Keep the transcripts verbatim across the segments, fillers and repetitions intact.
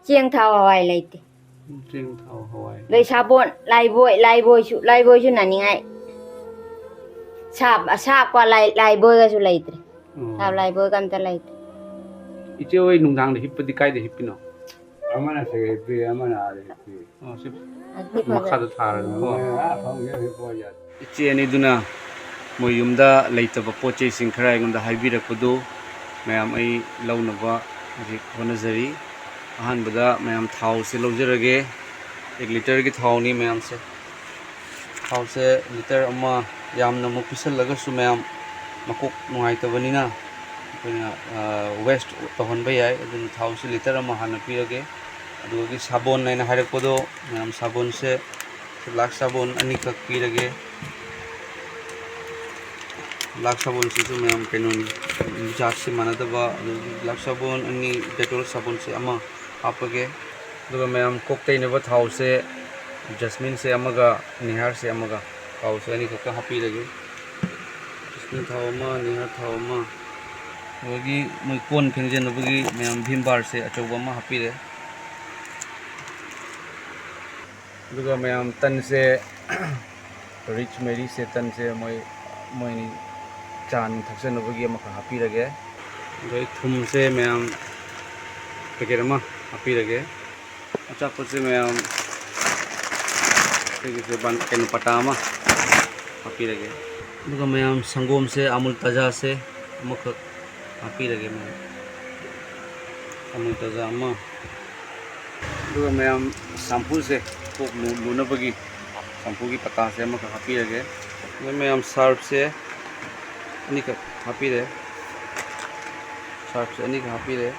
ꯆꯦꯡ ꯊꯥꯎ ꯍꯋꯥꯏ ꯂꯩꯇꯦ꯫ ꯆꯦꯡ ꯊꯥꯎ ꯍꯋꯥꯏ꯫ ꯑꯗꯩ ꯁꯥꯄꯣꯟ, ꯂꯥꯏꯕꯣꯏ, ꯂꯥꯏꯕꯣꯏꯁꯨ, ꯂꯥꯏꯕꯣꯏꯁꯨ ꯅꯥꯅꯤꯡꯉꯥꯏ꯫ ꯁꯥꯞ-, ꯑꯁꯥꯞꯄ ꯂꯥꯏ-, ꯂꯥꯏꯕꯣꯏꯒꯁꯨ ꯂꯩꯇ꯭ꯔꯦ꯫ ꯑꯣ꯫ ꯁꯥꯞ ꯂꯥꯏꯕꯣꯏꯒ ꯑꯝꯇ ꯂꯩꯇ꯭ꯔꯦ꯫ ꯏꯆꯦ ꯍꯣꯏ ꯅꯨꯡꯗꯥꯡꯗ ꯍꯤꯞꯄꯗꯤ ꯀꯥꯏꯗ ꯍꯤꯞꯄꯤꯅꯣ? ꯑꯃꯅ ꯁꯤꯗ ꯍꯤꯞꯄꯤ, ꯑꯃꯅ ꯑꯥꯗ ꯍꯤꯞꯄꯤ꯫ ꯑꯣ, ꯁꯤ ꯑꯗꯨꯗꯤ ꯐꯖ-, ꯃꯈꯥꯗ ꯊꯥꯔꯒ꯫ ꯑꯣ꯫ ꯃꯣꯏ ꯑꯥ ꯐꯥꯎꯗ ꯍꯤꯞꯄ ꯌꯥꯗꯦ꯫ ꯏꯆꯦ ꯑꯅꯤꯗꯨꯅ ꯃꯣꯏ ꯌꯨꯝꯗ ꯂꯩꯇꯕ ꯄꯣꯠ ꯆꯩꯁꯤꯡ ꯈꯔ ꯑꯩꯉꯣꯟꯗ ꯍꯥꯏꯕꯤꯔꯛꯄꯗꯨ ꯃꯌꯥꯝ ꯑꯩ ꯂꯧꯅꯕ ꯍꯧꯖꯤꯛ ꯍꯣꯠꯅꯖꯔꯤ꯫ ꯑꯍꯥꯟꯕꯗ ꯃꯌꯥꯝ ꯊꯥꯎꯁꯦ ꯂꯧꯖꯔꯒꯦ꯫ ꯑꯦꯛ ꯂꯤꯇꯔꯒꯤ ꯊꯥꯎꯅꯤ ꯃꯌꯥꯝꯁꯦ꯫ ꯊꯥꯎꯁꯦ ꯂꯤꯇꯔ ꯑꯃ ꯌꯥꯝꯅ ꯑꯃꯨꯛ ꯄꯤꯁꯜꯂꯒꯁꯨ ꯃꯌꯥꯝ ꯃꯀꯣꯛ ꯅꯨꯡꯉꯥꯏꯇꯕꯅꯤꯅ ꯑꯩꯈꯣꯏꯅ, ꯑ, ꯋꯦꯁ ꯇꯧꯍꯟꯕ ꯌꯥꯏ꯫ ꯑꯗꯨꯅ ꯊꯥꯎꯁꯦ ꯂꯤꯇꯔ ꯑꯃ ꯍꯥꯟꯅ ꯄꯤꯔꯒꯦ꯫ ꯑꯗꯨꯗꯒꯤ ꯁꯥꯕꯣꯟ ꯍꯥꯏꯅ ꯍꯥꯏꯔꯛꯄꯗꯣ, ꯃꯌꯥꯝ ꯁꯥꯕꯣꯟꯁꯦ ꯂꯥꯛꯁ ꯁꯥꯕꯣꯟ ꯑꯅꯤꯈꯛ ꯄꯤꯔꯒꯦ꯫ ꯂꯥꯛꯁ ꯁꯥꯕꯣꯟꯁꯤꯁꯨ ꯃꯌꯥꯝ ꯀꯩꯅꯣꯅꯤ, ꯖꯥꯠꯁꯤ ꯃꯥꯟꯅꯗꯕ꯫ ꯑꯗꯨꯒꯤ ꯂꯥꯛꯁ ꯁꯥꯕꯣꯟ ꯑꯅꯤ, ꯗꯦꯇꯣꯜ ꯁꯥꯕꯣꯟꯁꯦ ꯑꯃ ꯍꯥꯞꯄꯒꯦ꯫ ꯑꯗꯨꯒ ꯃꯌꯥꯝ ꯀꯣꯛ ꯇꯩꯅꯕ ꯊꯥꯎꯁꯦ, ꯖꯁꯃꯤꯟꯁꯦ ꯑꯃꯒ, ꯅꯤꯍꯥꯔꯁꯦ ꯑꯃꯒ, ꯊꯥꯎꯁꯦ ꯑꯅꯤꯈꯛꯇ ꯍꯥꯞꯄꯤꯔꯒꯦ꯫ ꯖꯁꯃꯤꯟ ꯊꯥꯎ ꯑꯃ, ꯅꯤꯍꯥꯔ ꯊꯥꯎ ꯑꯃ, ꯑꯗꯒꯤ ꯃꯣꯏ ꯀꯣꯟ ꯐꯦꯡꯖꯅꯕꯒꯤ ꯃꯌꯥꯝ ꯚꯤꯝ ꯕꯥꯔꯁꯦ ꯑꯆꯧꯕ ꯑꯃ ꯍꯥꯞꯄꯤꯔꯦ꯫ ꯑꯗꯨꯒ ꯃꯌꯥꯝ ꯇꯟꯁꯦ, ꯔꯤꯆ ꯃꯦꯔꯤꯁꯦ ꯇꯟꯁꯦ ꯃꯣꯏ, ꯃꯣꯏꯅꯤ ꯆꯥ ꯅꯨꯡ ꯊꯛꯆꯅꯕꯒꯤ ꯑꯃꯈꯛ ꯍꯥꯞꯄꯤꯔꯒꯦ꯫ ꯑꯗꯩ ꯊꯨꯝꯁꯦ ꯃꯌꯥꯝ ꯄꯦꯀꯦꯠ ꯑꯃ ꯍꯥꯞꯄꯤꯔꯒꯦ꯫ ꯑꯆꯥꯄꯣꯠꯁꯦ ꯃꯌꯥꯝ ꯑꯩꯈꯣꯏꯒꯤꯁꯦ ꯕꯟ-, ꯀꯩꯅꯣ, ꯄꯇꯥ ꯑꯃ ꯍꯥꯞꯄꯤꯔꯒꯦ꯫ ꯑꯗꯨꯒ ꯃꯌꯥꯝ ꯁꯪꯒꯣꯝꯁꯦ ꯑꯃꯨꯜ ꯇꯥꯖꯥꯁꯦ ꯑꯃꯈꯛ ꯍꯥꯞꯄꯤꯔꯒꯦ ꯃꯌꯥꯝ꯫ ꯑꯃꯨꯜ ꯇꯥꯖꯥ ꯑꯃ꯫ ꯑꯗꯨꯒ ꯃꯌꯥꯝ ꯁꯥꯝꯄꯨꯁꯦ, ꯀꯣꯛ ꯂꯨ-, ꯂꯨꯅꯕꯒꯤ ꯁꯥꯝꯄꯨꯒꯤ ꯄꯇꯥꯁꯦ ꯑꯃꯈꯛ ꯍꯥꯞꯄꯤꯔꯒꯦ꯫ ꯑꯗꯨꯒ ꯃꯌꯥꯝ ꯁꯥꯔꯞꯁꯦ ꯑꯅꯤꯈꯛ ꯍꯥꯞꯄꯤꯔꯦ꯫ ꯁꯥꯔꯞꯁꯦ ꯑꯅꯤꯈꯛ ꯍꯥꯞꯄꯤꯔꯦ꯫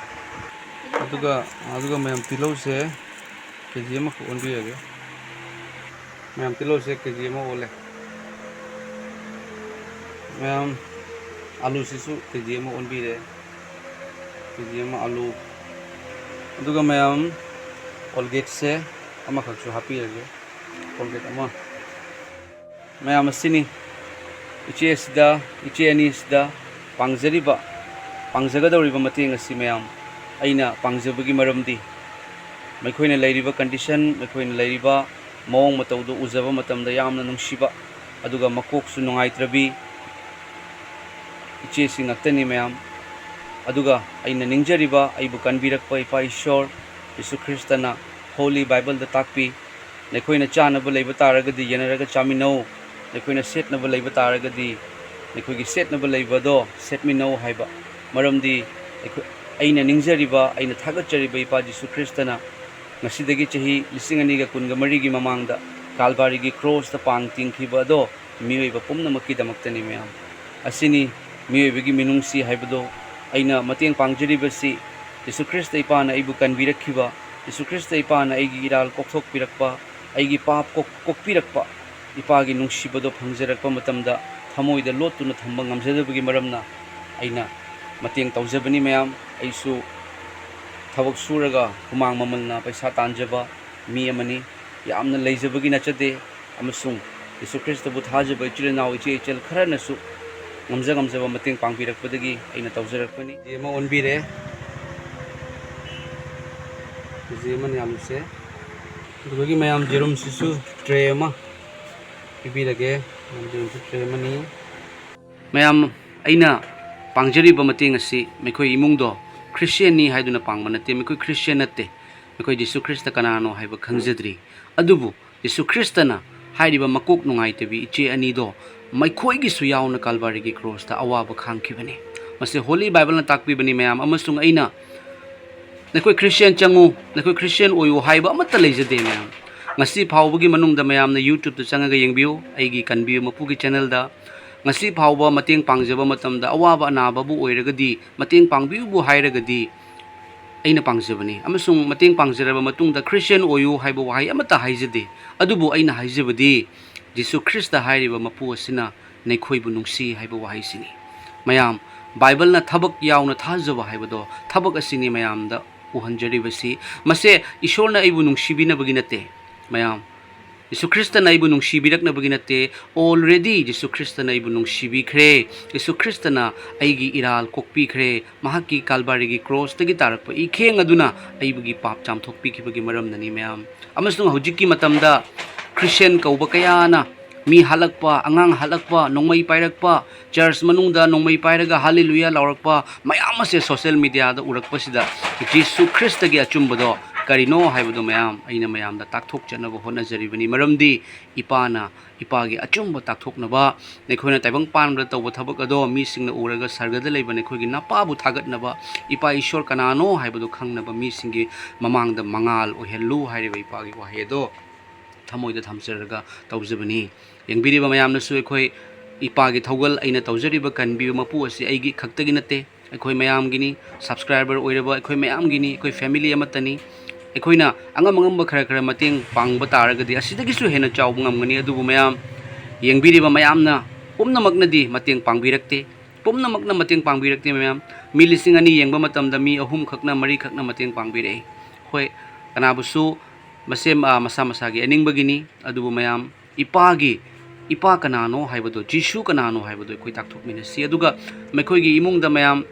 ꯑꯗꯨꯒ, ꯑꯗꯨꯒ ꯃꯌꯥꯝ ꯇꯤꯜꯍꯧꯁꯦ ꯀꯦ ꯖꯤ ꯑꯃꯈꯛ ꯑꯣꯟꯕꯤꯔꯒꯦ꯫ ꯃꯌꯥꯝ ꯇꯤꯜꯍꯧꯁꯦ ꯀꯦ ꯖꯤ ꯑꯃ ꯑꯣꯜꯂꯦ꯫ ꯃꯌꯥꯝ ꯑꯂꯨꯁꯤꯁꯨ ꯀꯦ ꯖꯤ ꯑꯃ ꯑꯣꯟꯕꯤꯔꯦ꯫ ꯀꯦ ꯖꯤ ꯑꯃ ꯑꯂꯨ꯫ ꯑꯗꯨꯒ ꯃꯌꯥꯝ ꯀꯣꯜꯒꯦꯠꯁꯦ ꯑꯃꯈꯛꯁꯨ ꯍꯥꯞꯄꯤꯔꯒꯦ꯫ ꯀꯣꯜꯒꯦꯠ ꯑꯃ꯫ ꯃꯌꯥꯝ ꯑꯁꯤꯅꯤ ꯏꯆꯦ ꯑꯁꯤꯗ, ꯏꯆꯦ ꯑꯅꯤ ꯑꯁꯤꯗ ꯄꯥꯡꯖꯔꯤꯕ, ꯄꯥꯡꯖꯒꯗꯧꯔꯤꯕ ꯃꯇꯦꯡ ꯑꯁꯤ ꯃꯌꯥꯝ꯫ ꯑꯩꯅ ꯄꯥꯡꯖꯕꯒꯤ ꯃꯔꯝꯗꯤ ꯃꯈꯣꯏꯅ ꯂꯩꯔꯤꯕ condition, ꯃꯈꯣꯏꯅ ꯂꯩꯔꯤꯕ ꯃꯑꯣꯡ ꯃꯇꯧꯗꯨ ꯎꯖꯕ ꯃꯇꯝꯗ ꯌꯥꯝꯅ ꯅꯨꯡꯁꯤꯕ, ꯑꯗꯨꯒ ꯃꯀꯣꯛꯁꯨ ꯅꯨꯡꯉꯥꯏꯇ꯭ꯔꯕꯤ ꯏꯆꯦꯁꯤꯡ ꯉꯥꯛꯇꯅꯤ, ꯃꯌꯥꯝ꯫ ꯑꯗꯨꯒ ꯑꯩꯅ ꯅꯤꯡꯖꯔꯤꯕ, ꯑꯩꯕꯨ ꯀꯟꯕꯤꯔꯛꯄ ꯏꯄꯥ ꯏꯁꯣꯔ ꯖꯤꯁꯨ ꯈ꯭ꯔꯤꯁꯇꯅ Holy Bibleꯗ ꯇꯥꯛꯄꯤ, "ꯅꯈꯣꯏꯅ ꯆꯥꯅꯕ ꯂꯩꯕ ꯇꯥꯔꯒꯗꯤ ꯌꯦꯟꯅꯔꯒ ꯆꯥꯃꯤꯟꯅꯧ, ꯅꯈꯣꯏꯅ ꯁꯦꯠꯅꯕ ꯂꯩꯕ ꯇꯥꯔꯒꯗꯤ ꯅꯈꯣꯏꯒꯤ ꯁꯦꯠꯅꯕ ꯂꯩꯕꯗꯣ ꯁꯦꯠꯃꯤꯟꯅꯧ" ꯍꯥꯏꯕ꯫ ꯃꯔꯝꯗꯤ ꯑꯩꯈꯣꯏ, ꯑꯩꯅ ꯅꯤꯡꯖꯔꯤꯕ, ꯑꯩꯅ ꯊꯥꯒꯠꯆꯔꯤꯕ ꯏꯄꯥ ꯖꯤꯁꯨ ꯈ꯭ꯔꯤꯁꯇꯅ ꯉꯁꯤꯗꯒꯤ ꯆꯍꯤ ꯂꯤꯁꯤꯡ ꯑꯅꯤꯒ ꯀꯨꯟꯒ ꯃꯔꯤꯒꯤ ꯃꯃꯥꯡꯗ ꯀꯥꯜꯚꯥꯔꯤꯒꯤ ꯀ꯭ꯔꯣꯁꯇ ꯄꯥꯡ ꯇꯤꯡꯈꯤꯕ ꯑꯗꯣ ꯃꯤꯑꯣꯏꯕ ꯄꯨꯝꯅꯃꯛꯀꯤꯗꯃꯛꯇꯅꯤ, ꯃꯌꯥꯝ꯫ ꯑꯁꯤꯅꯤ ꯃꯤꯑꯣꯏꯕꯒꯤ ꯃꯤꯅꯨꯡꯁꯤ ꯍꯥꯏꯕꯗꯣ꯫ ꯑꯩꯅ ꯃꯇꯦꯡ ꯄꯥꯡꯖꯔꯤꯕꯁꯤ ꯖꯤꯁꯨ ꯈ꯭ꯔꯤꯁꯇ ꯏꯄꯥꯅ ꯑꯩꯕꯨ ꯀꯟꯕꯤꯔꯛꯈꯤꯕ, ꯖꯤꯁꯨ ꯈ꯭ꯔꯤꯁꯇ ꯏꯄꯥꯅ ꯑꯩꯒꯤ ꯏꯔꯥꯜ ꯀꯣꯛꯊꯣꯛꯄꯤꯔꯛꯄ, ꯑꯩꯒꯤ ꯄꯥꯞ ꯀꯣꯛ-, ꯀꯣꯛꯄꯤꯔꯛꯄ ꯏꯄꯥꯒꯤ ꯅꯨꯡꯁꯤꯕꯗꯣ ꯐꯪꯖꯔꯛꯄ ꯃꯇꯝꯗ ꯊꯃꯣꯏꯗ ꯂꯣꯠꯇꯨꯅ ꯊꯝꯕ ꯉꯝꯖꯗꯕꯒꯤ ꯃꯔꯝꯅ ꯑꯩꯅ ꯃꯇꯦꯡ ꯇꯧꯖꯕꯅꯤ, ꯃꯌꯥꯝ꯫ ꯑꯩꯁꯨ ꯊꯕꯛ ꯁꯨꯔꯒ ꯍꯨꯃꯥꯡ ꯃꯃꯜꯅ ꯄꯩꯁꯥ ꯇꯥꯟꯖꯕ ꯃꯤ ꯑꯃꯅꯤ꯫ ꯌꯥꯝꯅ ꯂꯩꯖꯕꯒꯤ ꯅꯠꯆꯗꯦ, ꯑꯃꯁꯨꯡ ꯖꯤꯁꯨ ꯈ꯭ꯔꯤꯁꯇꯕꯨ ꯊꯥꯖꯕ ꯏꯆꯤꯜ ꯏꯅꯥꯎ ꯏꯆꯦ ꯏꯆꯜ ꯈꯔꯅꯁꯨ ꯉꯝꯖ ꯉꯝꯖꯕ ꯃꯇꯦꯡ ꯄꯥꯡꯕꯤꯔꯛꯄꯗꯒꯤ ꯑꯩꯅ ꯇꯧꯖꯔꯛꯄꯅꯤ꯫ ꯀꯦ ꯖꯤ ꯑꯃ ꯑꯣꯟꯕꯤꯔꯦ꯫ ꯀꯦ ꯖꯤ ꯑꯃꯅ ꯌꯥꯝꯅꯁꯦ꯫ ꯑꯗꯨꯗꯒꯤ ꯃꯌꯥꯝ ꯌꯦꯔꯨꯝꯁꯤꯁꯨ tray ꯑꯃ ꯄꯤꯕꯤꯔꯒꯦ꯫ ꯌꯦꯔꯨꯝꯁꯨ tray ꯑꯃꯅꯤ꯫ ꯃꯌꯥꯝ, ꯑꯩꯅ ꯄꯥꯡꯖꯔꯤꯕ ꯃꯇꯦꯡ ꯑꯁꯤ ꯃꯈꯣꯏ ꯏꯃꯨꯡꯗꯣ ꯈ꯭ꯔꯤꯁꯇꯤꯌꯥꯟꯅꯤ ꯍꯥꯏꯗꯨꯅ ꯄꯥꯡꯕ ꯅꯠꯇꯦ, ꯃꯈꯣꯏ ꯈ꯭ꯔꯤꯁꯇꯤꯌꯥꯟ ꯅꯠꯇꯦ, ꯃꯈꯣꯏ ꯖꯤꯁꯨ ꯈ꯭ꯔꯤꯁꯇ ꯀꯅꯥꯅꯣ ꯍꯥꯏꯕ ꯈꯪꯖꯗ꯭ꯔꯤ꯫ ꯑꯗꯨꯕꯨ ꯖꯤꯁꯨ ꯈ꯭ꯔꯤꯁꯇꯅ ꯍꯥꯏꯔꯤꯕ ꯃꯀꯣꯛ ꯅꯨꯡꯉꯥꯏꯇꯕꯤ ꯏꯆꯦ ꯑꯅꯤꯗꯣ ꯃꯈꯣꯏꯒꯤꯁꯨ ꯌꯥꯎꯅ ꯀꯥꯜꯚꯥꯔꯤꯒꯤ ꯀ꯭ꯔꯣꯁꯇ ꯑꯋꯥꯕ ꯈꯥꯡꯈꯤꯕꯅꯤ꯫ ꯃꯁꯤ Holy Bibleꯅ ꯇꯥꯛꯄꯤꯕꯅꯤ, ꯃꯌꯥꯝ, ꯑꯃꯁꯨꯡ ꯑꯩꯅ "ꯅꯈꯣꯏ ꯈ꯭ꯔꯤꯁꯇꯤꯌꯥꯟ ꯆꯪꯉꯨ, ꯅꯈꯣꯏ ꯈ꯭ꯔꯤꯁꯇꯤꯌꯥꯟ ꯑꯣꯏꯌꯨ" ꯍꯥꯏꯕ ꯑꯃꯠꯇ ꯂꯩꯖꯗꯦ, ꯃꯌꯥꯝ꯫ ꯉꯁꯤ ꯐꯥꯎꯕꯒꯤ ꯃꯅꯨꯡꯗ ꯃꯌꯥꯝꯅ YouTubeꯇ ꯆꯪꯉꯒ ꯌꯦꯡꯕꯤꯌꯨ, ꯑꯩꯒꯤ ꯀꯟꯕꯤꯌꯨ ꯃꯄꯨꯒꯤ channelꯗ꯫ ꯉꯁꯤ ꯐꯥꯎꯕ ꯃꯇꯦꯡ ꯄꯥꯡꯖꯕ ꯃꯇꯝꯗ ꯑꯋꯥꯕ ꯑꯅꯥꯕꯕꯨ ꯑꯣꯏꯔꯒꯗꯤ, ꯃꯇꯦꯡ ꯄꯥꯡꯕꯤꯌꯨꯕꯨ ꯍꯥꯏꯔꯒꯗꯤ, ꯑꯩꯅ ꯄꯥꯡꯖꯕꯅꯤ꯫ ꯑꯃꯁꯨꯡ ꯃꯇꯦꯡ ꯄꯥꯡꯖꯔꯕ ꯃꯇꯨꯡꯗ "ꯈ꯭ꯔꯤꯁꯇꯤꯌꯥꯟ ꯑꯣꯏꯌꯨ" ꯍꯥꯏꯕ ꯋꯥꯍꯩ ꯑꯃꯠꯇ ꯍꯥꯏꯖꯗꯦ꯫ ꯑꯗꯨꯕꯨ ꯑꯩꯅ ꯍꯥꯏꯖꯕꯗꯤ, ꯖꯤꯁꯨ ꯈ꯭ꯔꯤꯁꯇ ꯍꯥꯏꯔꯤꯕ ꯃꯄꯨ ꯑꯁꯤꯅ ꯅꯈꯣꯏꯕꯨ ꯅꯨꯡꯁꯤ ꯍꯥꯏꯕ ꯋꯥꯍꯩꯁꯤꯅꯤ꯫ ꯃꯌꯥꯝ, ꯕꯥꯏꯕꯜꯅ ꯊꯕꯛ ꯌꯥꯎꯅ ꯊꯥꯖꯕ ꯍꯥꯏꯕꯗꯣ, ꯊꯕꯛ ꯑꯁꯤꯅꯤ ꯃꯌꯥꯝꯗ ꯎꯍꯟꯖꯔꯤꯕꯁꯤ꯫ ꯃꯁꯦ ꯏꯁꯣꯔꯅ ꯑꯩꯕꯨ ꯅꯨꯡꯁꯤꯕꯤꯅꯕꯒꯤ ꯅꯠꯇꯦ, ꯃꯌꯥꯝ꯫ ꯌꯦꯁꯨ ꯈ꯭ꯔꯤꯁꯇꯅ ꯑꯩꯕꯨ ꯅꯨꯡꯁꯤꯕꯤꯔꯛꯅꯕꯒꯤ ꯅꯠꯇꯦ, already ꯌꯦꯁꯨ ꯈ꯭ꯔꯤꯁꯇꯅ ꯑꯩꯕꯨ ꯅꯨꯡꯁꯤꯕꯤꯈ꯭ꯔꯦ꯫ ꯌꯦꯁꯨ ꯈ꯭ꯔꯤꯁꯇꯅ ꯑꯩꯒꯤ ꯏꯔꯥꯜ ꯀꯣꯛꯄꯤꯈ꯭ꯔꯦ꯫ ꯃꯍꯥꯛꯀꯤ ꯀꯥꯜꯕꯥꯔꯤꯒꯤ ꯀ꯭ꯔꯣꯁꯇꯒꯤ ꯇꯥꯔꯛꯄ ꯏꯈꯦꯡ ꯑꯗꯨꯅ ꯑꯩꯕꯨꯒꯤ ꯄꯥꯞ ꯆꯥꯝꯊꯣꯛꯄꯤꯈꯤꯕꯒꯤ ꯃꯔꯝꯅꯅꯤ, ꯃꯌꯥꯝ꯫ ꯑꯃꯁꯨꯡ ꯍꯧꯖꯤꯛꯀꯤ ꯃꯇꯝꯗ ꯈ꯭ꯔꯤꯁꯇꯤꯌꯥꯟ ꯀꯧꯕ ꯀꯌꯥꯅ ꯃꯤ ꯍꯥꯠꯂꯛꯄ, ꯑꯉꯥꯡ ꯍꯥꯠꯂꯛꯄ, ꯅꯣꯡꯃꯩ ꯄꯥꯏꯔꯛꯄ, ꯆꯔꯆ ꯃꯅꯨꯡꯗ ꯅꯣꯡꯃꯩ ꯄꯥꯏꯔꯒ ꯍꯥꯂꯦꯂꯨꯌꯥ ꯂꯥꯎꯔꯛꯄ ꯃꯌꯥꯝ ꯑꯁꯦ ꯁꯣꯁꯤꯌꯦꯜ ꯃꯤꯗꯤꯌꯥꯗ ꯎꯔꯛꯄꯁꯤꯗ, ꯖꯤꯁꯨ ꯈ꯭ꯔꯤꯁꯇꯒꯤ ꯑꯆꯨꯝꯕꯗꯣ ꯀꯔꯤꯅꯣ ꯍꯥꯏꯕꯗꯣ, ꯃꯌꯥꯝ, ꯑꯩꯅ ꯃꯌꯥꯝꯗ ꯇꯥꯛꯊꯣꯛꯆꯅꯕ ꯍꯣꯠꯅꯖꯔꯤꯕꯅꯤ꯫ ꯃꯔꯝꯗꯤ ꯏꯄꯥꯅ, ꯏꯄꯥꯒꯤ ꯑꯆꯨꯝꯕ ꯇꯥꯛꯊꯣꯛꯅꯕ, ꯅꯈꯣꯏꯅ ꯇꯥꯏꯕꯪ ꯄꯥꯟꯕꯗ ꯇꯧꯕ ꯊꯕꯛ ꯑꯗꯣ ꯃꯤꯁꯤꯡꯅ ꯎꯔꯒ ꯁꯔꯒꯗ ꯂꯩꯕ ꯅꯈꯣꯏꯒꯤ ꯅꯄꯥꯕꯨ ꯊꯥꯒꯠꯅꯕ, ꯏꯄꯥ ꯏꯁꯣꯔ ꯀꯅꯥꯅꯣ ꯍꯥꯏꯕꯗꯨ ꯈꯪꯅꯕ ꯃꯤꯁꯤꯡꯒꯤ ꯃꯃꯥꯡꯗ ꯃꯉꯥꯜ ꯑꯣꯏꯍꯜꯂꯨ ꯍꯥꯏꯔꯤꯕ ꯏꯄꯥꯒꯤ ꯋꯥꯍꯩ ꯑꯗꯣ ꯊꯃꯣꯏꯗ ꯊꯝꯖꯔꯒ ꯇꯧꯖꯕꯅꯤ꯫ ꯌꯦꯡꯕꯤꯔꯤꯕ ꯃꯌꯥꯝꯅꯁꯨ ꯑꯩꯈꯣꯏ ꯏꯄꯥꯒꯤ ꯊꯧꯒꯜ, ꯑꯩꯅ ꯇꯧꯖꯔꯤꯕ ꯀꯟꯕꯤꯕ ꯃꯄꯨ ꯑꯁꯤ ꯑꯩꯒꯤ ꯈꯛꯇꯒꯤ ꯅꯠꯇꯦ, ꯑꯩꯈꯣꯏ ꯃꯌꯥꯝꯒꯤꯅꯤ꯫ ꯁꯕꯁꯀ꯭ꯔꯥꯏꯕꯔ ꯑꯣꯏꯔꯕ ꯑꯩꯈꯣꯏ ꯃꯌꯥꯝꯒꯤꯅꯤ, ꯑꯩꯈꯣꯏ ꯐꯦꯃꯤꯂꯤ ꯑꯃꯠꯇꯅꯤ꯫ ꯑꯩꯈꯣꯏꯅ ꯑꯉꯝ ꯑꯉꯝꯕ ꯈꯔ ꯈꯔ ꯃꯇꯦꯡ ꯄꯥꯡꯕ ꯇꯥꯔꯒꯗꯤ ꯑꯁꯤꯗꯒꯤꯁꯨ ꯍꯦꯟꯅ ꯆꯥꯎꯕ ꯉꯝꯒꯅꯤ꯫ ꯑꯗꯨꯕꯨ ꯃꯌꯥꯝ, ꯌꯦꯡꯕꯤꯔꯤꯕ ꯃꯌꯥꯝꯅ ꯄꯨꯝꯅꯃꯛꯅꯗꯤ ꯃꯇꯦꯡ ꯄꯥꯡꯕꯤꯔꯛꯇꯦ, ꯄꯨꯝꯅꯃꯛꯅ ꯃꯇꯦꯡ ꯄꯥꯡꯕꯤꯔꯛꯇꯦ꯫ ꯃꯌꯥꯝ, ꯃꯤ ꯂꯤꯁꯤꯡ ꯑꯅꯤ ꯌꯦꯡꯕ ꯃꯇꯝꯗ ꯃꯤ ꯑꯍꯨꯝꯈꯛꯅ, ꯃꯔꯤꯈꯛꯅ ꯃꯇꯦꯡ ꯄꯥꯡꯕꯤꯔꯛꯏ꯫ ꯍꯣꯏ, ꯀꯅꯥꯕꯨꯁꯨ ꯃꯁꯦꯝ-, ꯑ, ꯃꯁꯥ ꯃꯁꯥꯒꯤ ꯑꯅꯤꯡꯕꯒꯤꯅꯤ꯫ ꯑꯗꯨꯕꯨ ꯃꯌꯥꯝ, ꯏꯄꯥꯒꯤ, ꯏꯄꯥ ꯀꯅꯥꯅꯣ ꯍꯥꯏꯕꯗꯣ, ꯖꯤꯁꯨ ꯀꯅꯥꯅꯣ ꯍꯥꯏꯕꯗꯣ ꯑꯩꯈꯣꯏ ꯇꯥꯛꯊꯣꯛꯃꯤꯟꯅꯁꯤ꯫ ꯑꯗꯨꯒ ꯃꯈꯣꯏꯒꯤ ꯏꯃꯨꯡꯗ ꯃꯌꯥꯝ,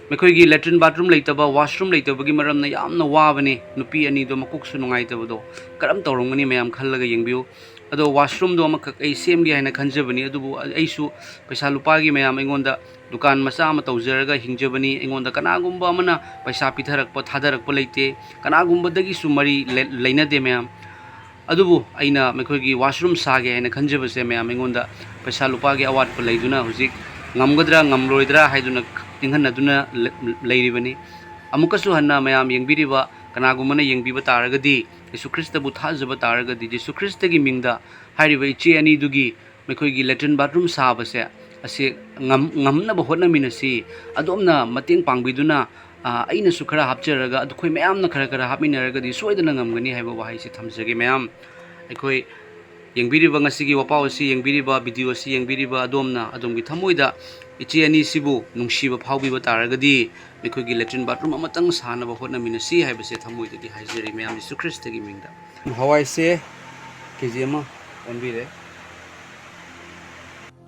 ꯃꯈꯣꯏꯒꯤ ꯂꯦꯇ꯭ꯔꯤꯟ ꯕꯥꯊꯔꯨꯝ ꯂꯩꯇꯕ, ꯋꯥꯁꯔꯨꯝ ꯂꯩꯇꯕꯒꯤ ꯃꯔꯝꯅ ꯌꯥꯝꯅ ꯋꯥꯕꯅꯤ꯫ ꯅꯨꯄꯤ ꯑꯅꯤꯗꯣ ꯃꯀꯣꯛꯁꯨ ꯅꯨꯡꯉꯥꯏꯇꯕꯗꯣ ꯀꯔꯝ ꯇꯧꯔꯝꯒꯅꯤ ꯃꯌꯥꯝ ꯈꯜꯂꯒ ꯌꯦꯡꯕꯤꯌꯨ꯫ ꯑꯗꯣ ꯋꯥꯁꯔꯨꯝꯗꯣ ꯑꯃꯈꯛ ꯑꯩ ꯁꯦꯝꯒꯦ ꯍꯥꯏꯅ ꯈꯟꯖꯕꯅꯤ, ꯑꯗꯨꯕꯨ ꯑꯩꯁꯨ ꯄꯩꯁꯥ ꯂꯨꯄꯥꯒꯤ ꯃꯌꯥꯝ ꯑꯩꯉꯣꯟꯗ ꯗꯨꯀꯥꯟ ꯃꯆꯥ ꯑꯃ ꯇꯧꯖꯔꯒ ꯍꯤꯡꯖꯕꯅꯤ꯫ ꯑꯩꯉꯣꯟꯗ ꯀꯅꯥꯒꯨꯝꯕ ꯑꯃꯅ ꯄꯩꯁꯥ ꯄꯤꯊꯔꯛꯄ, ꯊꯥꯗꯔꯛꯄ ꯂꯩꯇꯦ, ꯀꯅꯥꯒꯨꯝꯕꯗꯒꯤꯁꯨ ꯃꯔꯤ ꯂꯩ-, ꯂꯩꯅꯗꯦ ꯃꯌꯥꯝ꯫ ꯑꯗꯨꯕꯨ ꯑꯩꯅ ꯃꯈꯣꯏꯒꯤ ꯋꯥꯁꯔꯨꯝ ꯁꯥꯒꯦ ꯍꯥꯏꯅ ꯈꯟꯖꯕꯁꯦ ꯃꯌꯥꯝ, ꯑꯩꯉꯣꯟꯗ ꯄꯩꯁꯥ ꯂꯨꯄꯥꯒꯤ ꯑꯋꯥꯠꯄ ꯂꯩꯗꯨꯅ ꯍꯧꯖꯤꯛ ꯉꯝꯒꯗ꯭ꯔꯥ ꯉꯝꯂꯣꯏꯗ꯭ꯔꯥ ꯍꯥꯏꯗꯨꯅ ꯏꯪꯍꯟꯅꯗꯨꯅ ꯂꯩ-, ꯂꯩꯔꯤꯕꯅꯤ꯫ ꯑꯃꯨꯛꯀꯁꯨ ꯍꯟꯅ ꯃꯌꯥꯝ ꯌꯦꯡꯕꯤꯔꯤꯕ ꯀꯅꯥꯒꯨꯝꯕꯅ ꯌꯦꯡꯕꯤꯕ ꯇꯥꯔꯒꯗꯤ, ꯌꯦꯁꯨ ꯈ꯭ꯔꯤꯁꯇꯕꯨ ꯊꯥꯖꯕ ꯇꯥꯔꯒꯗꯤ, ꯌꯦꯁꯨ ꯈ꯭ꯔꯤꯁꯇꯒꯤ ꯃꯤꯡꯗ ꯍꯥꯏꯔꯤꯕ ꯏꯆꯦ ꯑꯅꯤꯗꯨꯒꯤ ꯃꯈꯣꯏꯒꯤ ꯂꯦꯇ꯭ꯔꯤꯟ ꯕꯥꯊꯔꯨꯝ ꯁꯥꯕꯁꯦ ꯑꯁꯤ ꯉꯝ-, ꯉꯝꯅꯕ ꯍꯣꯠꯅꯃꯤꯟꯅꯁꯤ꯫ ꯑꯗꯣꯝꯅ ꯃꯇꯦꯡ ꯄꯥꯡꯕꯤꯗꯨꯅ, ꯑ, ꯑꯩꯅꯁꯨ ꯈꯔ ꯍꯥꯞꯆꯔꯒ ꯑꯩꯈꯣꯏ ꯃꯌꯥꯝꯅ ꯈꯔ ꯈꯔ ꯍꯥꯞꯃꯤꯟꯅꯔꯒꯗꯤ ꯁꯣꯏꯗꯅ ꯉꯝꯒꯅꯤ ꯍꯥꯏꯕ ꯋꯥꯍꯩꯁꯤ ꯊꯝꯖꯒꯦ ꯃꯌꯥꯝ꯫ ꯑꯩꯈꯣꯏ ꯌꯦꯡꯕꯤꯔꯤꯕ, ꯉꯁꯤꯒꯤ ꯋꯥꯄꯥꯎ ꯑꯁꯤ ꯌꯦꯡꯕꯤꯔꯤꯕ, ꯚꯤꯗꯤꯑꯣ ꯑꯁꯤ ꯌꯦꯡꯕꯤꯔꯤꯕ ꯑꯗꯣꯝꯅ ꯑꯗꯣꯝꯒꯤ ꯊꯃꯣꯏꯗ ꯏꯆꯦ ꯑꯅꯤꯁꯤꯕꯨ ꯅꯨꯡꯁꯤꯕ ꯐꯥꯎꯕꯤꯕ ꯇꯥꯔꯒꯗꯤ, ꯑꯩꯈꯣꯏꯒꯤ ꯂꯦꯇ꯭ꯔꯤꯟ ꯕꯥꯊꯔꯨꯝ ꯑꯃꯇꯪ ꯁꯥꯅꯕ ꯍꯣꯠꯅꯃꯤꯟꯅꯁꯤ ꯍꯥꯏꯕꯁꯦ ꯊꯃꯣꯏꯗꯒꯤ ꯍꯥꯏꯖꯔꯤ ꯃꯌꯥꯝ, ꯌꯦꯁꯨ ꯈ꯭ꯔꯤꯁꯇꯒꯤ ꯃꯤꯡꯗ꯫ ꯍꯋꯥꯏꯁꯦ ꯀꯦ ꯖꯤ ꯑꯃ ꯑꯣꯟꯕꯤꯔꯦ꯫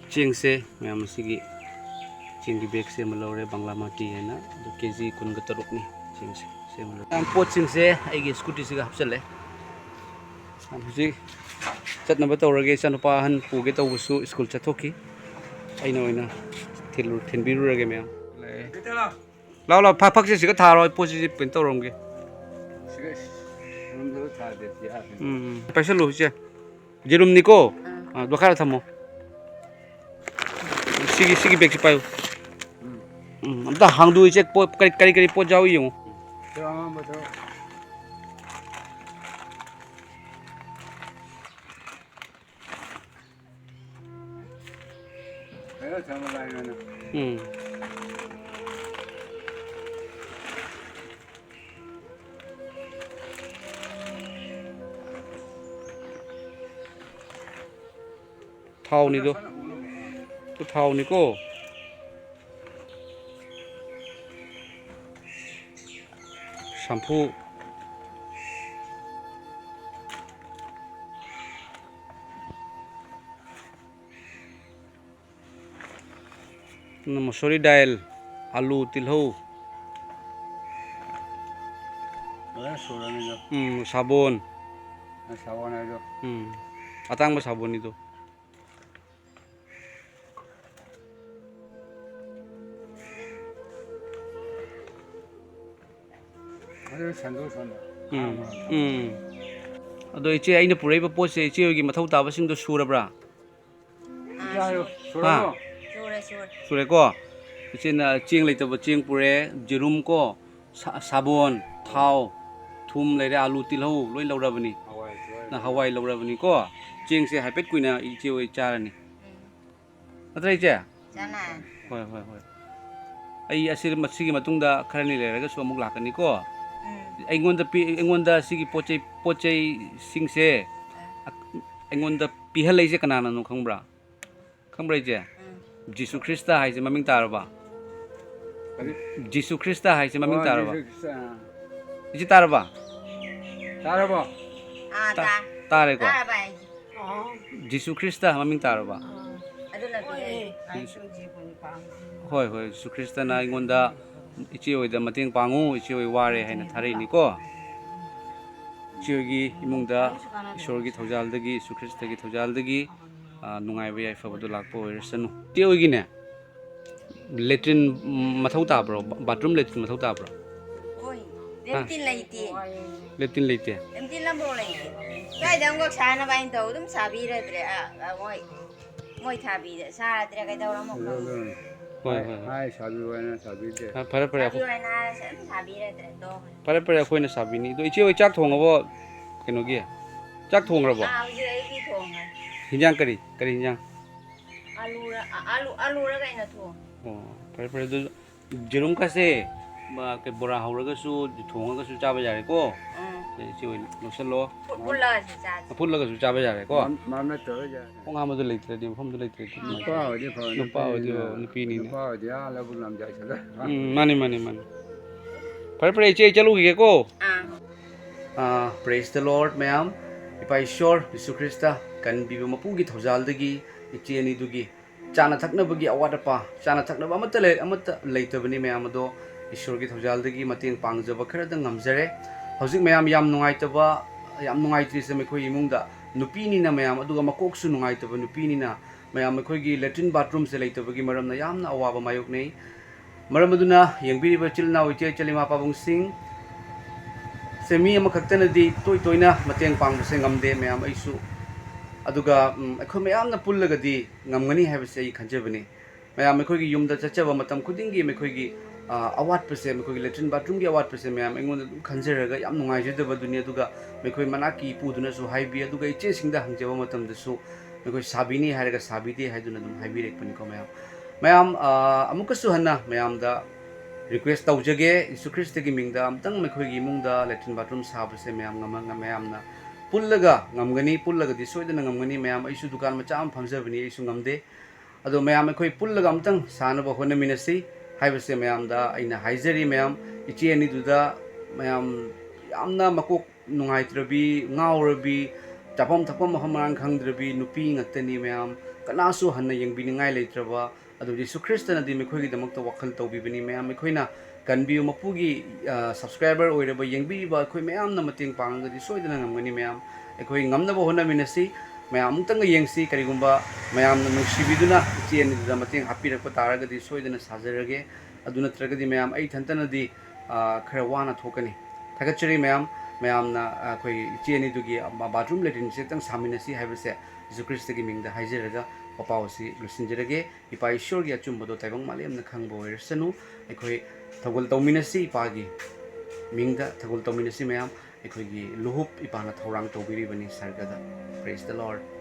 ꯆꯦꯡꯁꯦ ꯃꯌꯥꯝ ꯑꯁꯤꯒꯤ ꯆꯦꯡꯒꯤ ꯕꯦꯒꯁꯦ ꯑꯃ ꯂꯧꯔꯦ, ꯕꯪꯒ꯭ꯂꯥ ꯃꯥꯇꯤ ꯍꯥꯏꯅ, ꯑꯗꯨ ꯀꯦ ꯖꯤ ꯀꯨꯟꯒ ꯇꯔꯨꯛꯅꯤ ꯆꯦꯡꯁꯦ꯫ ꯁꯤ ꯑꯃ ꯂꯧꯔꯦ꯫ ꯃꯌꯥꯝ ꯄꯣꯠꯁꯤꯡꯁꯦ ꯑꯩꯒꯤ ꯁ꯭ꯀꯨꯇꯤꯁꯤꯒ ꯍꯥꯞꯆꯜꯂꯦ꯫ ꯍꯧꯖꯤꯛ ꯆꯠꯅꯕ ꯇꯧꯔꯒꯦ꯫ ꯏꯆꯥꯅꯨꯄꯥ ꯑꯍꯟ ꯄꯨꯒꯦ ꯇꯧꯕꯁꯨ ꯁ꯭ꯀꯨꯜ ꯆꯠꯊꯣꯛꯈꯤ꯫ ꯑꯩꯅ ꯑꯣꯏꯅ ꯊꯤꯜꯂꯨ-, ꯊꯤꯟꯕꯤꯔꯨꯔꯒꯦ ꯃꯌꯥꯝ꯫ ꯂꯥꯛꯑꯣ, ꯂꯥꯛꯑꯣ, ꯐ-, ꯐꯛꯁꯦ ꯁꯤꯒ ꯊꯥꯔꯣ, ꯑꯩ ꯄꯣꯠꯁꯤꯗꯤ ꯀꯩꯅꯣ ꯇꯧꯔꯝꯒꯦ꯫ ꯁꯤꯒ ꯁꯤꯔꯨꯝꯗꯨꯗ ꯊꯥꯗꯦ, ꯁꯤ ꯌꯥꯗꯦ꯫ ꯎꯝ, ꯎꯝ꯫ ꯄꯥꯏꯁꯜꯂꯨ, ꯏꯆꯦ꯫ ꯌꯦꯔꯨꯝꯅꯤꯀꯣ? ꯑꯥ꯫ ꯑꯥ, ꯗꯣꯈꯥꯏꯔ ꯊꯝꯃꯣ꯫ ꯁꯤꯒꯤ, ꯁꯤꯒꯤ ꯕꯦꯒꯁꯤ ꯄꯥꯏꯌꯨ꯫ ꯎꯝ꯫ ꯎꯝ, ꯑꯝꯇ ꯍꯥꯡꯗꯣꯛꯎ, ꯏꯆꯦ, ꯄꯣꯠ ꯀꯔꯤ, ꯀꯔꯤ, ꯀꯔꯤ ꯄꯣꯠ ꯌꯥꯎꯏ ꯌꯦꯡꯉꯨ꯫ ꯁꯤ ꯑꯉꯥꯡꯕꯗꯣ꯫ ꯎꯝ꯫ ꯊꯥꯎꯅꯤꯗꯣ꯫ ꯊꯥꯎꯅꯤꯀꯣ꯫ ꯁꯝꯐꯨ꯫ ꯃꯁꯨꯔꯤ ꯗꯥꯏꯜ, ꯑꯂꯨ, ꯇꯤꯜꯍꯧ꯫ ꯂꯣꯏꯅ ꯁꯨꯔꯅꯤꯗꯣ꯫ ꯎꯝ, ꯁꯥꯕꯣꯟ꯫ ꯁꯥꯕꯣꯟ ꯍꯥꯏꯗꯣ꯫ ꯎꯝ, ꯑꯇꯥꯡꯕ ꯁꯥꯕꯣꯟꯅꯤꯗꯣ꯫ ꯑꯗꯨ ꯁꯟꯗꯣꯛ ꯁꯟꯗꯣꯛ꯫ ꯎꯝ, ꯎꯝ꯫ ꯑꯗꯣ ꯏꯆꯦ, ꯑꯩꯅ ꯄꯨꯔꯛꯏꯕ ꯄꯣꯠꯁꯦ ꯏꯆꯦ ꯍꯣꯏꯒꯤ ꯃꯊꯧ ꯇꯥꯕꯁꯤꯡꯗꯣ ꯁꯨꯔꯕ꯭ꯔꯥ? ꯑꯥ, ꯏꯆꯥ ꯍꯥꯏꯌꯣ, ꯁꯨꯔꯦ꯫ ꯁꯨꯔꯕꯣ? ꯁꯨꯔꯦ, ꯁꯨꯔꯦ꯫ ꯁꯨꯔꯦꯀꯣ? ꯏꯆꯦꯅ ꯆꯦꯡ ꯂꯩꯇꯕ ꯆꯦꯡ ꯄꯨꯔꯦ, ꯌꯦꯔꯨꯝ ꯀꯣ, ꯁꯥ-, ꯁꯥꯕꯣꯟ, ꯊꯥꯎ, ꯊꯨꯝ ꯂꯩꯔꯦ, ꯑꯂꯨ, ꯇꯤꯜꯍꯧ ꯂꯣꯏ ꯂꯧꯔꯕꯅꯤ꯫ ꯍꯋꯥꯏ, ꯁꯣꯏ꯫ ꯅꯪ ꯍꯋꯥꯏ ꯂꯧꯔꯕꯅꯤꯀꯣ? ꯆꯦꯡꯁꯦ ꯍꯥꯏꯐꯦꯠ ꯀꯨꯏꯅ ꯏꯆꯦ ꯍꯣꯏ ꯆꯥꯔꯅꯤ꯫ ꯎꯝ꯫ ꯅꯠꯇ꯭ꯔꯥ, ꯏꯆꯦ? ꯆꯥꯅ꯫ ꯍꯣꯏ, ꯍꯣꯏ, ꯍꯣꯏ꯫ ꯑꯩ ꯑꯁꯤ, ꯃꯁꯤꯒꯤ ꯃꯇꯨꯡꯗ ꯈꯔꯅꯤ ꯂꯩꯔꯒꯁꯨ ꯑꯃꯨꯛ ꯂꯥꯛꯀꯅꯤꯀꯣ? ꯎꯝ꯫ ꯑꯩꯉꯣꯟꯗ ꯄꯤ-, ꯑꯩꯉꯣꯟꯗ ꯁꯤꯒꯤ ꯄꯣꯠ ꯆꯩ, ꯄꯣꯠ ꯆꯩꯁꯤꯡꯁꯦ ꯑ-, ꯑꯩꯉꯣꯟꯗ ꯄꯤꯍꯜꯂꯛꯏꯁꯦ ꯀꯅꯥꯅꯅꯣ ꯈꯪꯕ꯭ꯔꯥ? ꯈꯪꯕ꯭ꯔꯥ, ꯏꯆꯦ? ꯎꯝ꯫ ꯖꯤꯁꯨ ꯈ꯭ꯔꯤꯁꯇ ꯍꯥꯏꯁꯦ ꯃꯃꯤꯡ ꯇꯥꯔꯕ? ꯀꯔꯤ? ꯖꯤꯁꯨ ꯈ꯭ꯔꯤꯁꯇ ꯍꯥꯏꯁꯦ ꯃꯃꯤꯡ ꯑꯣ, ꯇꯥꯔꯕ? ꯖꯤꯁꯨ ꯈ꯭ꯔꯤꯁꯇ, ꯑꯥ꯫ ꯏꯆꯦ, ꯇꯥꯔꯕ? ꯇꯥꯔꯕꯣ? ꯑꯥ, ꯇꯥ-, ꯇꯥ-, ꯇꯥꯔꯦꯀꯣ? ꯇꯥꯔꯕ ꯑꯩ? ꯖꯤꯁꯨ ꯈ꯭ꯔꯤꯁꯇ ꯃꯃꯤꯡ ꯇꯥꯔꯕ? ꯑꯗꯨꯅ ꯐꯩ꯫ ꯍꯣꯏ ꯍꯣꯏ, ꯖꯤꯁꯨ ꯈ꯭ꯔꯤꯁꯇꯅ ꯑꯩꯉꯣꯟꯗ, "ꯏꯆꯦ ꯍꯣꯏꯗ ꯃꯇꯦꯡ ꯄꯥꯡꯉꯨ, ꯏꯆꯦ ꯍꯣꯏ ꯋꯥꯔꯦ" ꯍꯥꯏꯅ ꯊꯥꯔꯛꯏꯅꯤꯀꯣ꯫ ꯏꯆꯦ ꯍꯣꯏꯒꯤ ꯏꯃꯨꯡꯗ ꯏꯁꯣꯔꯒꯤ ꯊꯧꯖꯥꯜꯗꯒꯤ, ꯖꯤꯁꯨ ꯈ꯭ꯔꯤꯁꯇꯒꯤ ꯊꯧꯖꯥꯜꯗꯒꯤ, ꯑ, ꯅꯨꯡꯉꯥꯏꯕ ꯌꯥꯏꯐꯕꯗꯨ ꯂꯥꯛꯄ ꯑꯣꯏꯔꯁꯅꯨ꯫ ꯏꯆꯦ ꯍꯣꯏꯒꯤꯅꯦ, ꯂꯦꯇ꯭ꯔꯤꯟ, ꯎꯝ, ꯃꯊꯧ ꯇꯥꯕ꯭ꯔꯣ? ꯕꯥ-, ꯕꯥꯊꯔꯨꯝ ꯂꯦꯇ꯭ꯔꯤꯟ ꯃꯊꯧ ꯇꯥꯕ꯭ꯔꯣ? ꯍꯣꯏ꯫ ꯂꯦꯇ꯭ꯔꯤꯟ ꯂꯩꯇꯦ꯫ ꯂꯦꯇ꯭ꯔꯤꯟ ꯂꯩꯇꯦ? ꯂꯦꯇ꯭ꯔꯤꯟ ꯑꯃꯐꯥꯎ ꯂꯩꯇꯦ꯫ ꯁ꯭ꯋꯥꯏꯗ ꯑꯃꯈꯛ ꯁꯥꯅꯕ ꯍꯥꯏꯅ ꯇꯧ ꯑꯗꯨꯝ ꯁꯥꯕꯤꯔꯗ꯭ꯔꯦ꯫ ꯑ, ꯑ, ꯃꯣꯏ, ꯃꯣꯏ ꯁꯥꯕꯤꯗ-, ꯁꯥꯗ꯭ꯔꯦ ꯀꯩꯗꯧꯔꯝꯃꯣ ꯈꯪꯗꯦ꯫ ꯍꯣꯏ, ꯍꯣꯏ, ꯍꯣꯏ꯫ ꯍꯥꯏ ꯁꯥꯕꯤꯌꯨ ꯍꯥꯏꯅ ꯁꯥꯕꯤꯗꯦ꯫ ꯑ, ꯐꯔꯦ, ꯐꯔꯦ, ꯁꯥꯕꯤꯌꯨ ꯑꯩꯈꯣꯏ, ꯍꯥꯏꯅ ꯍꯥꯏꯔꯁꯨ ꯑꯗꯨꯝ ꯁꯥꯕꯤꯔꯗ꯭ꯔꯦ ꯇꯣꯛꯈ꯭ꯔꯦ꯫ ꯐꯔꯦ, ꯐꯔꯦ, ꯑꯩꯈꯣꯏꯅ ꯁꯥꯕꯤꯅꯤ꯫ ꯑꯗꯣ ꯏꯆꯦ ꯍꯣꯏ ꯆꯥꯛ ꯊꯣꯡꯉꯕꯣ? ꯀꯩꯅꯣꯒꯤ? ꯆꯥꯛ ꯊꯣꯡꯈ꯭ꯔꯕꯣ? ꯑꯥ, ꯍꯧꯖꯤꯛ ꯑꯩꯒꯤ ꯊꯣꯡꯉꯦ꯫ ꯍꯤꯟꯖꯥꯡ ꯀꯔꯤ? ꯀꯔꯤ ꯍꯤꯟꯖꯥꯡ? ꯑꯂꯨꯔ-, ꯑ-, ꯑꯂꯨ, ꯑꯂꯨꯔ ꯀꯩꯅꯣ ꯊꯣꯡꯉꯦ꯫ ꯑꯣ, ꯐꯔꯦ, ꯐꯔꯦ꯫ ꯑꯗꯨ ꯌꯦꯔꯨꯝ ꯀꯁꯦ, ꯃ-, ꯀꯩ, ꯕꯣꯔꯥ ꯍꯧꯔꯒꯁꯨ, ꯊꯣꯡꯉꯒꯁꯨ ꯆꯥꯕ ꯌꯥꯔꯦꯀꯣ? ꯎꯝ꯫ ꯁꯦ, ꯏꯆꯦ ꯍꯣꯏ ꯂꯧꯁꯜꯂꯣ꯫ ꯐꯨꯠ-, ꯐꯨꯠꯂꯒꯁꯨ ꯆꯥꯁꯦ꯫ ꯐꯨꯠꯂꯒꯁꯨ ꯆꯥꯕ ꯌꯥꯔꯦꯀꯣ? ꯃꯝ-, ꯃꯝꯅ ꯇꯧꯔ ꯌꯥꯔꯦ꯫ ꯈꯣꯡ ꯍꯥꯝꯕꯗꯣ ꯂꯩꯇ꯭ꯔꯗꯤ, ꯃꯐꯝꯗꯣ ꯂꯩꯇ꯭ꯔꯗꯤ ꯎꯝ꯫ ꯅꯨꯡꯉꯥꯏꯇꯦ꯫ ꯅꯨꯄꯥ ꯑꯣꯏꯗꯤ ꯐꯕ, ꯅꯨꯄꯥ ꯑꯣꯏꯗꯤ ꯅꯨꯄꯤꯅꯤꯅ꯫ ꯐꯕ, ꯅꯨꯄꯤꯅꯤꯅ꯫ ꯅꯨꯄꯥ ꯑꯣꯏꯗꯤ ꯑꯥ ꯂꯧꯕꯨꯛ ꯂꯝꯖꯥꯏ ꯆꯠꯂ꯫ ꯎꯝ, ꯃꯥꯅꯤ, ꯃꯥꯅꯤ, ꯃꯥꯅꯤ꯫ ꯐꯔꯦ, ꯐꯔꯦ, ꯏꯆꯦ, ꯑꯩ ꯆꯠꯂꯨꯈꯤꯒꯦꯀꯣ꯫ ꯑꯥ꯫ ꯑꯥ, praise the Lord, ꯃꯌꯥꯝ꯫ ꯏꯄꯥ ꯏꯁꯣꯔ ꯖꯤꯁꯨ ꯈ꯭ꯔꯤꯁꯇ ꯀꯟꯕꯤꯕ ꯃꯄꯨꯒꯤ ꯊꯧꯖꯥꯜꯗꯒꯤ ꯏꯆꯦ ꯑꯅꯤꯗꯨꯒꯤ ꯆꯥꯅ ꯊꯛꯅꯕꯒꯤ ꯑꯋꯥꯠ ꯑꯄꯥ, ꯆꯥꯅ ꯊꯛꯅꯕ ꯑꯃꯠꯇ ꯂꯩ-, ꯑꯃꯠꯇ ꯂꯩꯇꯕꯅꯤ ꯃꯌꯥꯝ, ꯑꯗꯣ ꯏꯁꯣꯔꯒꯤ ꯊꯧꯖꯥꯜꯗꯒꯤ ꯃꯇꯦꯡ ꯄꯥꯡꯖꯕ ꯈꯔꯗꯪ ꯉꯝꯖꯔꯦ꯫ ꯍꯧꯖꯤꯛ ꯃꯌꯥꯝ ꯌꯥꯝ ꯅꯨꯡꯉꯥꯏꯇꯕ, ꯌꯥꯝ ꯅꯨꯡꯉꯥꯏꯇ꯭ꯔꯤꯁꯦ ꯃꯈꯣꯏ ꯏꯃꯨꯡꯗ ꯅꯨꯄꯤꯅꯤꯅ ꯃꯌꯥꯝ, ꯑꯗꯨꯒ ꯃꯀꯣꯛꯁꯨ ꯅꯨꯡꯉꯥꯏꯇꯕ ꯅꯨꯄꯤꯅꯤꯅ ꯃꯌꯥꯝ, ꯑꯩꯈꯣꯏꯒꯤ latrine bathroomꯁꯦ ꯂꯩꯇꯕꯒꯤ ꯃꯔꯝꯅ ꯌꯥꯝꯅ ꯑꯋꯥꯕ ꯃꯥꯌꯣꯛꯅꯩ꯫ ꯃꯔꯝ ꯑꯗꯨꯅ ꯌꯦꯡꯕꯤꯔꯤꯕ ꯏꯆꯤꯜ ꯏꯅꯥꯎ, ꯏꯆꯦ ꯏꯆꯜ, ꯏꯃꯥ ꯄꯥꯕꯨꯡꯁꯤꯡ, ꯁꯦ ꯃꯤ ꯑꯃꯈꯛꯇꯅꯗꯤ ꯇꯣꯏ ꯇꯣꯏꯅ ꯃꯇꯦꯡ ꯄꯥꯡꯕꯁꯦ ꯉꯝꯗꯦ ꯃꯌꯥꯝ, ꯑꯩꯁꯨ꯫ ꯑꯗꯨꯒ, ꯎꯝ, ꯑꯩꯈꯣꯏ ꯃꯌꯥꯝꯅ ꯄꯨꯜꯂꯒꯗꯤ ꯉꯝꯒꯅꯤ ꯍꯥꯏꯕꯁꯦ ꯑꯩ ꯈꯟꯖꯕꯅꯤ꯫ ꯃꯌꯥꯝ ꯑꯩꯈꯣꯏꯒꯤ ꯌꯨꯝꯗ ꯆꯠꯆꯕ ꯃꯇꯝ ꯈꯨꯗꯤꯡꯒꯤ ꯃꯈꯣꯏꯒꯤ, ꯑ, ꯑꯋꯥꯠꯄꯁꯦ, ꯃꯈꯣꯏꯒꯤ latrine bathroomꯒꯤ ꯑꯋꯥꯠꯄꯁꯦ ꯃꯌꯥꯝ ꯑꯩꯉꯣꯟꯗ ꯑꯗꯨꯝ ꯈꯟꯖꯔꯒ ꯌꯥꯝ ꯅꯨꯡꯉꯥꯏꯖꯗꯕꯗꯨꯅꯤ꯫ ꯑꯗꯨꯒ ꯃꯈꯣꯏ ꯃꯅꯥꯛꯀꯤ ꯏꯄꯨꯗꯨꯅꯁꯨ ꯍꯥꯏꯕꯤ, ꯑꯗꯨꯒ ꯏꯆꯦꯁꯤꯡꯗ ꯍꯪꯖꯕ ꯃꯇꯝꯗꯁꯨ ꯃꯈꯣꯏ ꯁꯥꯕꯤꯅꯤ ꯍꯥꯏꯔꯒ ꯁꯥꯕꯤꯗꯦ ꯍꯥꯏꯗꯨꯅ ꯑꯗꯨꯝ ꯍꯥꯏꯕꯤꯔꯛꯄꯅꯤꯀꯣ ꯃꯌꯥꯝ꯫ ꯃꯌꯥꯝ, ꯑ, ꯑꯃꯨꯛꯀꯁꯨ ꯍꯟꯅ ꯃꯌꯥꯝꯗ request ꯇꯧꯖꯒꯦ, ꯖꯤꯁꯨ ꯈ꯭ꯔꯤꯁꯇꯒꯤ ꯃꯤꯡꯗ ꯑꯝꯇꯪ ꯃꯈꯣꯏꯒꯤ ꯏꯃꯨꯡꯗ latrine bathroom ꯁꯥꯕꯁꯦ ꯃꯌꯥꯝ ꯉꯝꯃ-, ꯃꯌꯥꯝꯅ ꯄꯨꯜꯂꯒ ꯉꯝꯒꯅꯤ, ꯄꯨꯜꯂꯒꯗꯤ ꯁꯣꯏꯗꯅ ꯉꯝꯒꯅꯤ꯫ ꯃꯌꯥꯝ, ꯑꯩꯁꯨ ꯗꯨꯀꯥꯟ ꯃꯆꯥ ꯑꯃ ꯐꯝꯖꯕꯅꯤ, ꯑꯩꯁꯨ ꯉꯝꯗꯦ꯫ ꯑꯗꯣ ꯃꯌꯥꯝ ꯑꯩꯈꯣꯏ ꯄꯨꯜꯂꯒ ꯑꯝꯇꯪ ꯁꯥꯅꯕ ꯍꯣꯠꯅꯃꯤꯟꯅꯁꯤ ꯍꯥꯏꯕꯁꯦ ꯃꯌꯥꯝꯗ ꯑꯩꯅ ꯍꯥꯏꯖꯔꯤ꯫ ꯃꯌꯥꯝ, ꯏꯆꯦ ꯑꯅꯤꯗꯨꯗ ꯃꯌꯥꯝ ꯌꯥꯝꯅ ꯃꯀꯣꯛ ꯅꯨꯡꯉꯥꯏꯇ꯭ꯔꯕꯤ, ꯉꯥꯎꯔꯕꯤ, ꯆꯥꯐꯝ ꯊꯛꯐꯝ ꯃꯐꯝ ꯃꯔꯥꯡ ꯈꯪꯗ꯭ꯔꯕꯤ ꯅꯨꯄꯤ ꯉꯥꯛꯇꯅꯤ ꯃꯌꯥꯝ꯫ ꯀꯅꯥꯁꯨ ꯍꯟꯅ ꯌꯦꯡꯕꯤꯅꯤꯡꯉꯥꯏ ꯂꯩꯇ꯭ꯔꯕ, ꯑꯗꯨꯕꯨ ꯌꯤꯁꯨ ꯈ꯭ꯔꯤꯁꯇꯅꯗꯤ ꯃꯈꯣꯏꯒꯤꯗꯃꯛꯇ ꯋꯥꯈꯜ ꯇꯧꯕꯤꯕꯅꯤ ꯃꯌꯥꯝ꯫ ꯑꯩꯈꯣꯏꯅ ꯀꯟꯕꯤꯌꯨ ꯃꯄꯨꯒꯤ, ꯑ, subscriber ꯑꯣꯏꯔꯕ, ꯌꯦꯡꯕꯤꯔꯤꯕ ꯑꯩꯈꯣꯏ ꯃꯌꯥꯝꯅ ꯃꯇꯦꯡ ꯄꯥꯡꯉꯒꯗꯤ ꯁꯣꯏꯗꯅ ꯉꯝꯒꯅꯤ ꯃꯌꯥꯝ꯫ ꯑꯩꯈꯣꯏ ꯉꯝꯅꯕ ꯍꯣꯠꯅꯃꯤꯟꯅꯁꯤ꯫ ꯃꯌꯥꯝ ꯑꯃꯨꯛꯇꯪꯒ ꯌꯦꯡꯁꯤ꯫ ꯀꯔꯤꯒꯨꯝꯕ ꯃꯌꯥꯝꯅ ꯅꯨꯡꯁꯤꯕꯤꯗꯨꯅ ꯏꯆꯦ ꯑꯅꯤꯗꯨꯗ ꯃꯇꯦꯡ ꯍꯥꯞꯄꯤꯔꯛꯄ ꯇꯥꯔꯒꯗꯤ ꯁꯣꯏꯗꯅ ꯁꯥꯖꯔꯒꯦ꯫ ꯑꯗꯨ ꯅꯠꯇ꯭ꯔꯒꯗꯤ ꯃꯌꯥꯝ ꯑꯩ ꯏꯊꯟꯇꯅꯗꯤ, ꯑ, ꯈꯔ ꯋꯥꯅ ꯊꯣꯛꯀꯅꯤ꯫ ꯊꯥꯒꯠꯆꯔꯤ ꯃꯌꯥꯝ꯫ ꯃꯌꯥꯝꯅ, ꯑ, ꯑꯩꯈꯣꯏ ꯏꯆꯦ ꯑꯅꯤꯗꯨꯒꯤ bathroom latrine ꯁꯦ ꯈꯤꯇꯪ ꯁꯥꯃꯤꯟꯅꯁꯤ ꯍꯥꯏꯕꯁꯦ ꯌꯤꯁꯨ ꯈ꯭ꯔꯤꯁꯇꯒꯤ ꯃꯤꯡꯗ ꯍꯥꯏꯖꯔꯒ ꯋꯥꯄꯥꯎ ꯑꯁꯤ ꯂꯣꯏꯁꯤꯟꯖꯔꯒꯦ꯫ ꯏꯄꯥ ꯏꯁꯣꯔꯒꯤ ꯑꯆꯨꯝꯕꯗꯣ ꯇꯥꯏꯕꯪ ꯃꯥꯂꯦꯝꯅ ꯈꯪꯕ ꯑꯣꯏꯔꯁꯅꯨ꯫ ꯑꯩꯈꯣꯏ ꯊꯧꯒꯜ ꯇꯧꯃꯤꯟꯅꯁꯤ ꯏꯄꯥꯒꯤ ꯃꯤꯡꯗ, ꯊꯧꯒꯜ ꯇꯧꯃꯤꯟꯅꯁꯤ ꯃꯌꯥꯝ꯫ ꯑꯩꯈꯣꯏꯒꯤ ꯂꯨꯍꯨꯞ ꯏꯄꯥꯅ ꯊꯧꯔꯥꯡ ꯇꯧꯕꯤꯔꯤꯕꯅꯤ ꯁꯔꯒꯗ꯫ Praise the Lord꯫